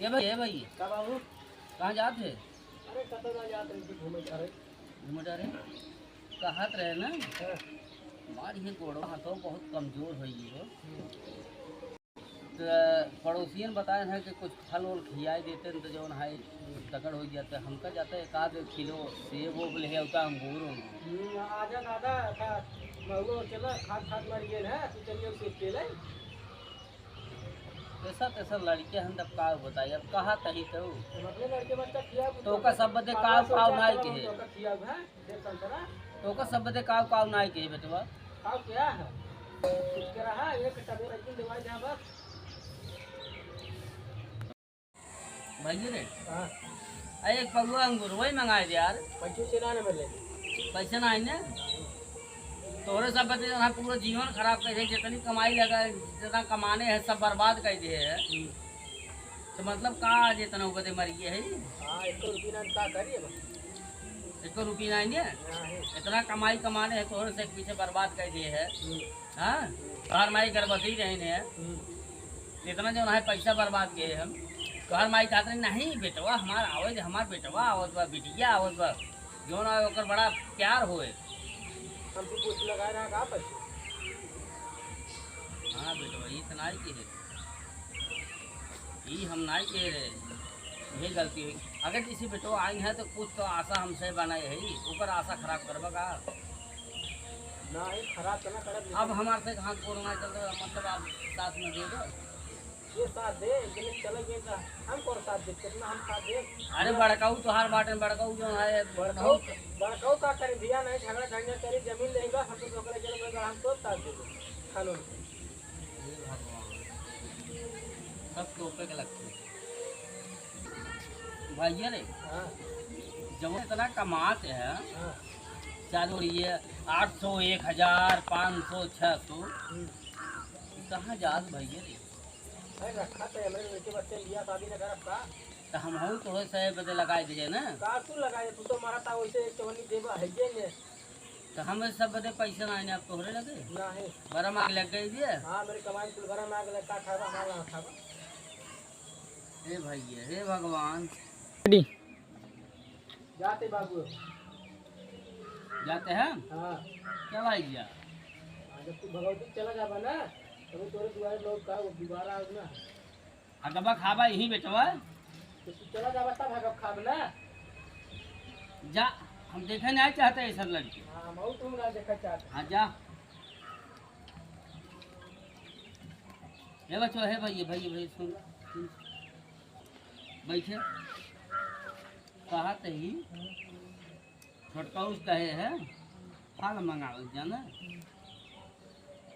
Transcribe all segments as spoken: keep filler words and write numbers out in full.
ए भाई, ए भाई। का बाबू? कहाँ जात है? अरे, कतौ ना जात रहे, घूमे जा रहे। घूमे जा रहे? कहत रहे ना, हाँ। हमार ये गोड़वा हाथो बहुत कमजोर होइ गई हो। हम्म। तो पड़ोसियन बताए हैं कि कुछ फल उल खियाए देते हैं, तो जौन है, तगड़ होइ जाते। हमका जाते एक आध किलो सेब ओब ले आवता, अंगूर उंगूर। हम्म, आजा दादा, का महुआ चला, खात खात मर गए ना, तू चलिए उसे अकेले। ऐसा तैसा लड़के हैं, तब का बताई, अब कहा तही तो। हम अपने लड़के बच्चा खिया, तो ओका सब बदे काव काव नाई के है। तो ओका खिया, हैं? देख संतरा। तो ओका सब बदे काव काव नाई के है, बेटवा। काव क्या है? कुछ के रहा, एक टबे रखी दवाई दे बस। भैया रे। हाँ। अरे, एक पौवा अंगूर वही मंगाए दे यार। पैसे चला ना मिले। पैसे ना आइने। तोहरे सब बदे जना पूरा जीवन खराब कर दे, जितनी कमाई लगा, जितना कमाने हैं, सब बर्बाद कर दिए हैं। हम्म। तो मतलब का आज इतना बदे मर गए है? हाँ, एको रुपया ना का करिए बस। एको रुपया ना आइने? ना है। इतना कमाई कमाने हैं, तोहरे से पीछे बर्बाद कर दिए हैं। हम्म। हाँ? तोहर माई गर्भवती रही ने। हम्म। इतना जौन है पैसा बर्बाद किए हम। तोहर माई कहत रही, "नहीं बेटवा, हमार आवत, हमार बेटवा आवत बा, बिटिया आवत बा।" जौन है ओकर बड़ा प्यार होए। हमको कुछ लगाए रहा का पैसे? हाँ बेटवा, ई तो नाई के है। ई हम नाई के रहे। यही गलती हुई। अगर जैसे बेटवा आई है तो कुछ तो आशा हमसे बनाए है, ओकर आशा खराब करबा का? नहीं, खराब तो ना करब, लेकिन अब हमार से हाथ गोड़ ना चल रहा, मतलब आप साथ में दे दो। ये साथ दे, लेकिन चले गए तो हम कौन साथ दे, कितना हम साथ दे? अरे बड़काऊ तोहार बाटे, बड़काऊ जो है, बड़काऊ, बड़काऊ का करे, बिया नहीं, झगड़ा झंझट करी, जमीन लेगा, हम तो झगड़ा चले गए, हम तो साथ दे दो, खानो। हे भगवान, सब तोपे के लगते हैं। भैया रे, हाँ। जब इतना कमाते हैं, हाँ। चालू रही है, आठ सौ, एक हजार, पाँच सौ, छह सौ, हम्म। कहाँ जात भैया रे? अरे रखा तो हमरे बेटे बच्चे लिया, शादी न करब का? तो हम हूँ तो है सहे बदे लगाए दीजिए ना। का तू लगाए, तू तो मारा था वैसे एक चवन्नी देबा है ये ने। तो हम सब बदे पैसे ना आने, अब तोहरे लगे? ना है। बड़ा मांग लग गई दिए। हाँ, मेरे कमाई कुल बड़ा मांग लग, का खाबा, हमारा ना खाबा। हे भैया, हे भगवान। जाते बाबू। जाते हैं? हाँ। चला जा। हाँ, जब तू भगवती चला जाबा ना, तब तोरे दुआरे लोग का वो दोबारा आवे ना। हगबा खाबा यहीं बेटवा। तो तू चला जाबा तब हगब खाब ना। जा, हम देखे नहीं चाहते ऐसा लड़के। हाँ, हम और तुम ना देखा चाहते। हाँ, जा। हे बच्चों, हे भैया, भैया, भैया, सुन, सुन। बैठे। कहत ही, छोटका उस कहे है, फल मंगावल जाना।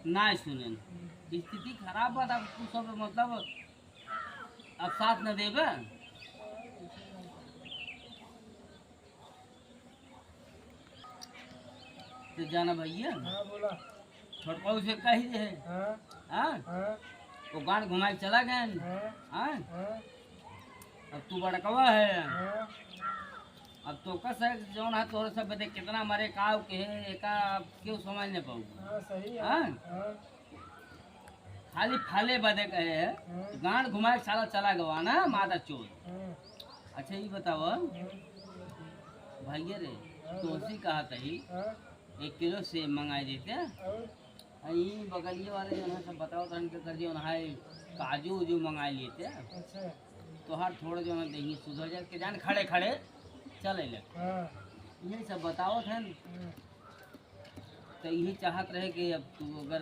ना सुनेन। स्थिति खराब बा, तब तू सब मतलब अब साथ न देबे। तो जाना भैया। हाँ, बोला। छोटकाऊ से कही दे। हाँ। हाँ? हाँ। वो गांड घुमाए चला गए। हाँ। हाँ? हाँ। अब तू बड़कवा है। हाँ। अब तो कस है, जौन है तोहरे सब बदे कितना मरे, का के है, एका अब क्यों समझ नहीं पाऊँ। हाँ, सही है। हाँ? हाँ। खाली फले बदे कहे है, हम्म। गांड घुमाए साला चला गवा ना, माता चोर। हम्म। अच्छा, ये बताओ, हम्म। भैया रे, हाँ, तोसी बोला। कहा तही, हाँ। एक किलो सेब मंगाई देते। और? आ, ई बगलिए वाले जो है, सब बताओ, तहन के कर दियो ना, हाय, काजू उजू मंगाई लेते। अच्छा। तोहार थोड़ा जो है, देही सुधर जाए, के जान खड़े खड़े चले ले। हाँ। यही सब बताओ थे। हम्म। तो यही चाहत रहे कि अब तू अगर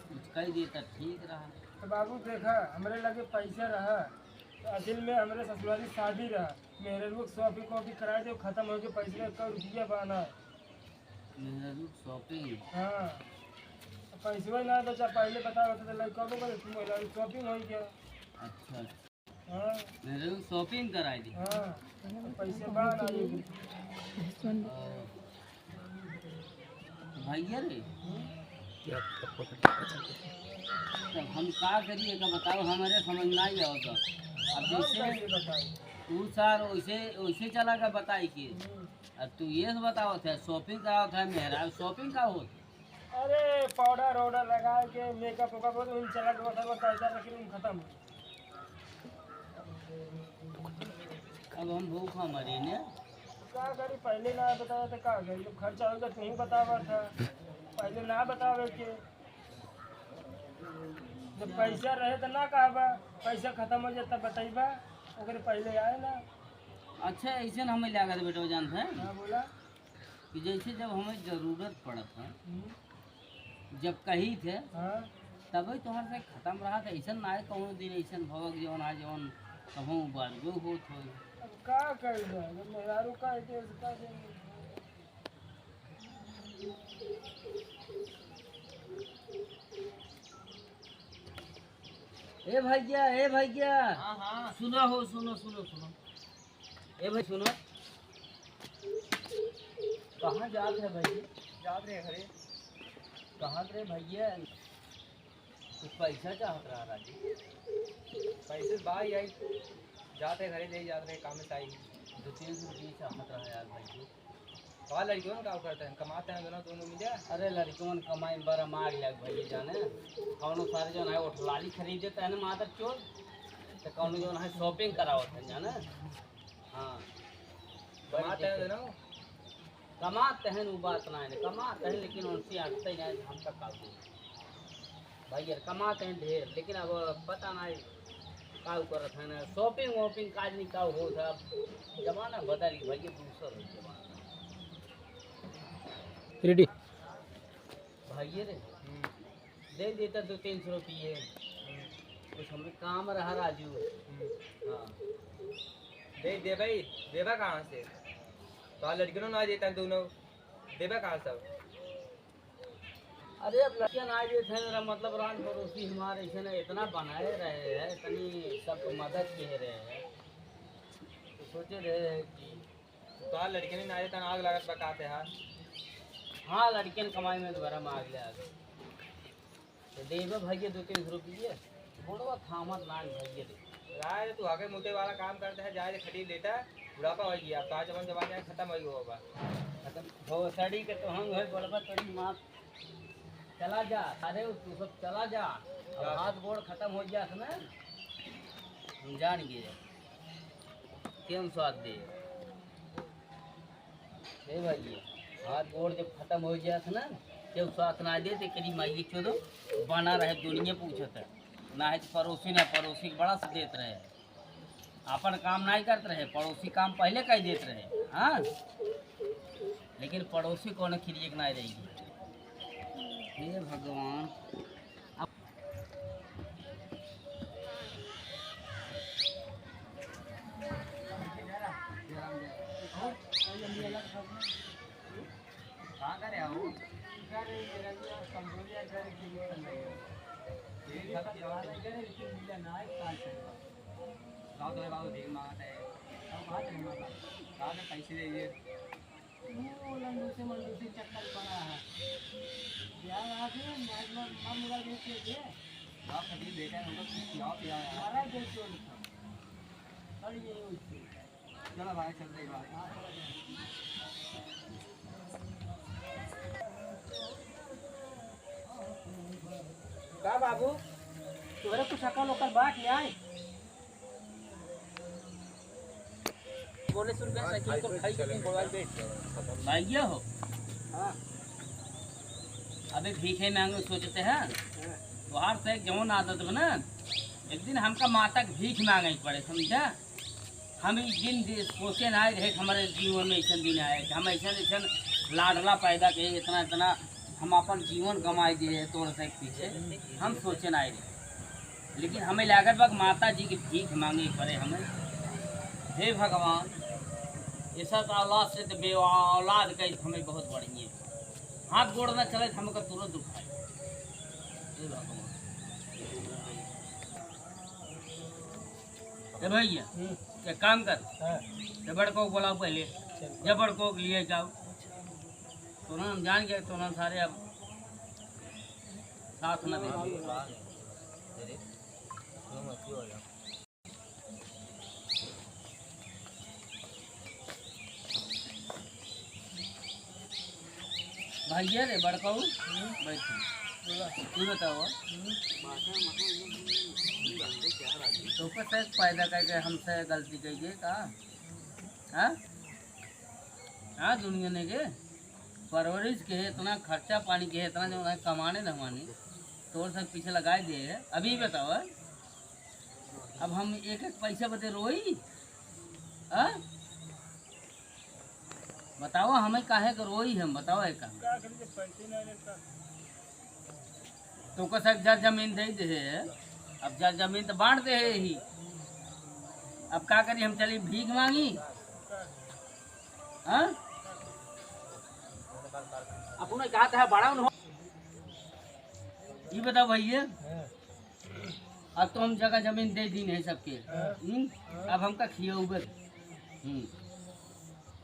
कुछ कह दे तो ठीक रहा। तो बाबू देखा, हमरे लगे पैसा रहा, तो असल में हमरे ससुराली शादी रहा, मेहररुआ के shopping वॉपिंग कराए दे, खत्म हो गए पैसे, एक रुपया बना। मेहररुआ के shopping? हाँ, पैसवा ना तो चाहे पहले बता होता तो लड़का को बोले, तुम महिला shopping हो गया। अच्छा, अच्छा। हाँ। मेरे को shopping कराई दी। हाँ, पैसे बा ना ये। ओ। भैया रे। तब हम का करी, एका बताओ, हमरे समझ ना आई आवत बा। अब हाँ, जैसे कैसे बताई? तू सार वैसे, वैसे चला गया बताई के। हम्म। अब तू ये से बताओ थे, shopping कराओ थे, मेहरा shopping का होत? अरे, powder वॉडर लगा के, makeup वेकअप हो, उन चला के बस, बस, पैसा रख, उन खत्म। अब हम भूखा मरी ने। का करी, पहले ना बतावा तो का करी, जब खर्चा होगा तो नहीं बतावा था, पहले ना बतावे के। जब पैसा रहे तो ना कहबा, पैसा खत्म हो जाता बताइबा, ओकरे पहले आए ना। अच्छा, ऐसे ना हमें लागत बेटवा जानत है। हाँ, बोला। कि जैसे जब हमें जरूरत पड़त है, हम्म। जब कही थे, हाँ। तबही तोहर से खत्म रहा था। ऐसन ना है कौनो दिन ऐसन भवक जौन आ जौन कभो उबारबो होत हो। अब का कइल जाए, जब मेहरारू का है, तो इसका दिन। ए भैया, ए भैया। हाँ, हाँ। सुनो हो, सुनो, सुनो, सुनो। ए भाई सुनो, कहाँ जात है भाई? जात रहे घरे। कहाँ रे भैया? कुछ पैसा चाहत रहा राजू। पैसे बा यही, जात रहे घरे, ले जात रहे, काम से आई। दो तीन सौ रुपये चाहत रहा यार भाई। तो लड़कियों का करते हैं, कमाते हैं दोनों, दोनों मिले। अरे लड़कियों कमाई में बड़ा मार लग भाई जाने। कौनो सारे जो है ओठलाली खरीद देता है ना मादर चोर, तो कौनो जो है shopping करावत है जाने। हाँ। कमाते हैं ना? कमाते हैं, वो बात ना है, कमाते हैं, लेकिन उनसे अटते नहीं, हम तक काबू। भाई यार, कमाते हैं ढेर, लेकिन अब पता नहीं का करत है ना, shopping वॉपिंग का नहीं का हो था। अब जमाना बदल गया भाई, ये दूसर हो जमाना। रेडी। भाई ये रे, हम्म। दे देता दो तीन सौ रुपये। हम्म। कुछ हमें काम रहा राजू। हम्म। हाँ। दे दे भाई, देबा कहाँ से? तो लड़कियों ना देता दोनों, देबा कहाँ से? अरे अब लड़कियाँ ना देते हैं, मेरा मतलब रान पड़ोसी हमारे ऐसे ना इतना बनाए रहे हैं, इतनी सबको मदद के रहे हैं, तो सोचे रहे हैं कि तो लड़कियों ना देता, आग लागत बकाते हैं। हाँ, लड़कियन कमाई में तो बड़ा आग लगा। तो देबे भैया दो तीन सौ रुपये, गोड़वा थामत ना भैया दे। राय तू आगे मुझे वाला काम करते है, जाए खटी लेटा, बुढ़ापा हो गया, अब तो आज अपन जवान जाए खत्म हो गया बाबा। खत्म। भोसड़ी के तो हम है बोलबा तोरी माँ, चला जा, अरे तू सब चला जा, अब जा। हाथ गोड़ खत्म हो गया ना, हम जान गए, केम स्वाद दे। ए भाई, हाथ गोड़ जब खत्म हो जात ना, केहू साथ ना दे, तो करी माई चोदो, बना रहे दुनिया पूछत है। ना है तो पड़ोसी, ना पड़ोसी के बड़ा से देत रहे। अपन काम नहीं करत रहे, पड़ोसी काम पहले कर देत रहे। हाँ, लेकिन पड़ोसी कौन खिरिए के नहीं रही। हे भगवान, पैसे दे दिए। वो लंडू से मंडू से चक्कर पड़ा है। यार, आज ना, ना, ना मुला देख के दे। बाप खतीब बेटा है, उनको कुछ खिलाओ पिलाओ यार। मारा दे चोर का। और ये उससे। चलो भाई, चलते हैं भाई। हाँ, चलो। का बाबू, तोहरे कुछ अकल ओकल बा कि नाई? बोले सुन के साइकिल को खाई के बोला दे। भाइया हो। हाँ। अबे भीखे मांगे सोचते हैं। हाँ। तोहार से एक जौन आदत बना, एक दिन हमका माता के भीख मांगे के पड़े, समझा? हम ई दिन दे-, सोचे ना रहे कि हमारे जीवन में ऐसा दिन आए कि हम ऐसा, ऐसा लाडला पैदा किए, इतना, इतना हम अपन जीवन गंवाई दिए तोर से पीछे, हम सोचे ना रहे। लेकिन हमें लागत बा कि माता जी की भीख मांगे पड़े हमें। हे भगवान, ऐसा तो औलाद से तो बे-, औलाद का हमें बहुत बढ़िया। हाथ गोड़ ना चले तो हमको तुरंत उठाए। हे भगवान। ए भैया, हम्म। एक काम कर, हाँ। ये बड़को को बुलाओ पहले, चल। ये बड़को को लिए जाओ। तो ना हम जान गए, तो ना सारे अब साथ ना दे। भैया रे बड़को, हम्म। बैठ। तू बताओ। हम्म। तो कैसे पैदा करके हमसे गलती कइगे का? हाँ? हाँ, दुनिया ने के परवरिश के है, इतना खर्चा पानी के है, इतना जो है कमाने धमाने, तोर सब पीछे लगाए दिए है। अभी बताओ, अब हम एक एक पैसा बदे रोई? हाँ? बताओ, हमें काहे के रोई हम? बताओ एक काम। तो का सब जर जमीन दे दे है, अब जर जमीन तो बांट दे है ही। अब का करी, हम चली भीख मांगी? हाँ? अपने कहा था बड़ा उन्हों-, ये बताओ भैया, अब तो हम जगह जमीन दे दीन है सबके। हम्म? अब हमका खियउबे। हम्म।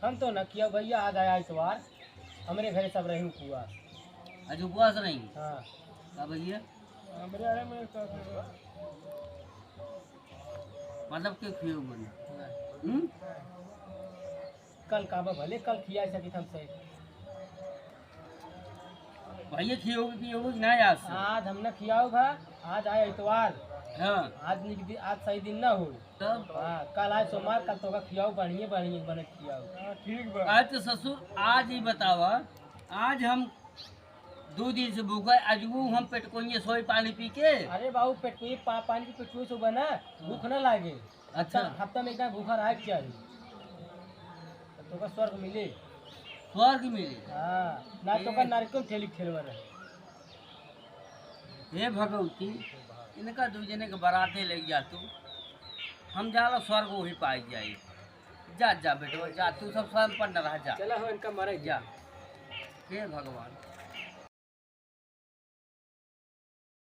हम तो न खिया भैया, आज आया इतवार, हमरे घरे सब रही उपवास। आज उपवास रही? हाँ। का भैया? हमरे आए में तो मतलब के खियउबे? हम्म? कल का बा भले, कल खिया सकित हमसे। भैया खियोगे, खियोगे कि ना आज से? आज हम ना खियाउब भा, आज आए इतवार। हाँ। आज निक दि-, आज सही दिन ना हो। तब? हाँ, कल आए सोमवार, कल तोका खियाउब, बढ़िया, बढ़िया बने खियाउब। हाँ, ठीक बा। आज तो ससुर, आज ही बतावा, आज हम दो दिन से भूखा है, आज वो हम पेट कोइये सोई पानी पी के। अरे बाबू, पेट कोइये पा-, पानी पी के पेट कोइये सो बना, भूख ना लागे। अच्छा। हफ्ता, हफ्ता में एक बार भूखा रहे के चाही। तो तोका स्वर्ग मिले। स्वर्ग मिले? हाँ, ना ए। तोका नरक में ठेली ठेलवा रहे। हे भगवती, इनका दू जने के बराते ले जा तू, हम जाला स्वर्ग वही पाई जाई। जा, जा बेटवा, जा, तू सब संपन्न रह जा। चला हो, इनका मरे जा। हे भगवान,